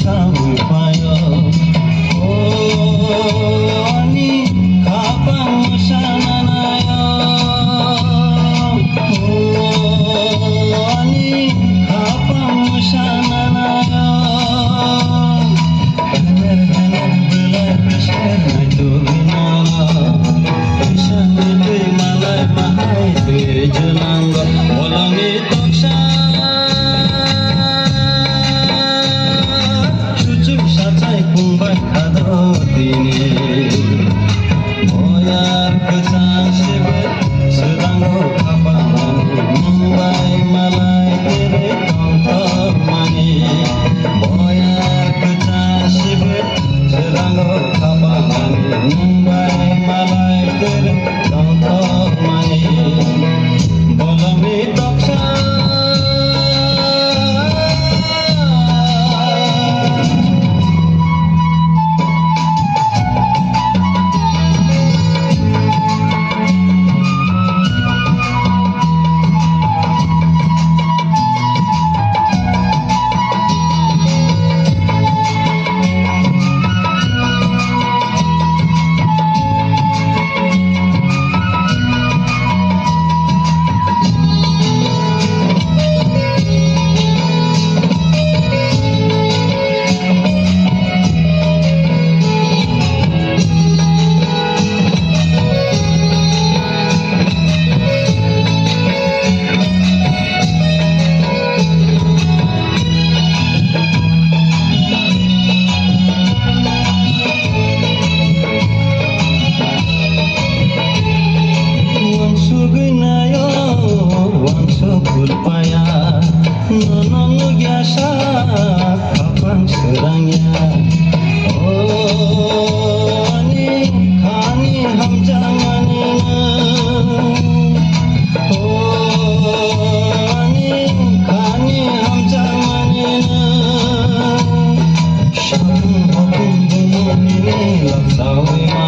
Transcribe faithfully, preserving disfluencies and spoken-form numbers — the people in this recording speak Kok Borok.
Tangwi phaio, o ani khapang sana naio, o ani khapang sana naio. Hener hener belai beser naitugwi noro, isani twi malai mahai twi jwlango, bolongni toksa. Chuchuk sachai pungbai khado tini. Boyar kwchang sibet swrango khapang ani mungbai malai tere tongthokmani. Boyar kwchang sibet swrango khapang ani mungbai malai tere tongthokmani. Bolongni toksa. Wansugwi naio, wansuk kulpaya, nono nukya sa khapang swrangya. O ani khani hamjakmani no, o ani khani hamjakmani no, satung hatung bumuni lapsawi ma.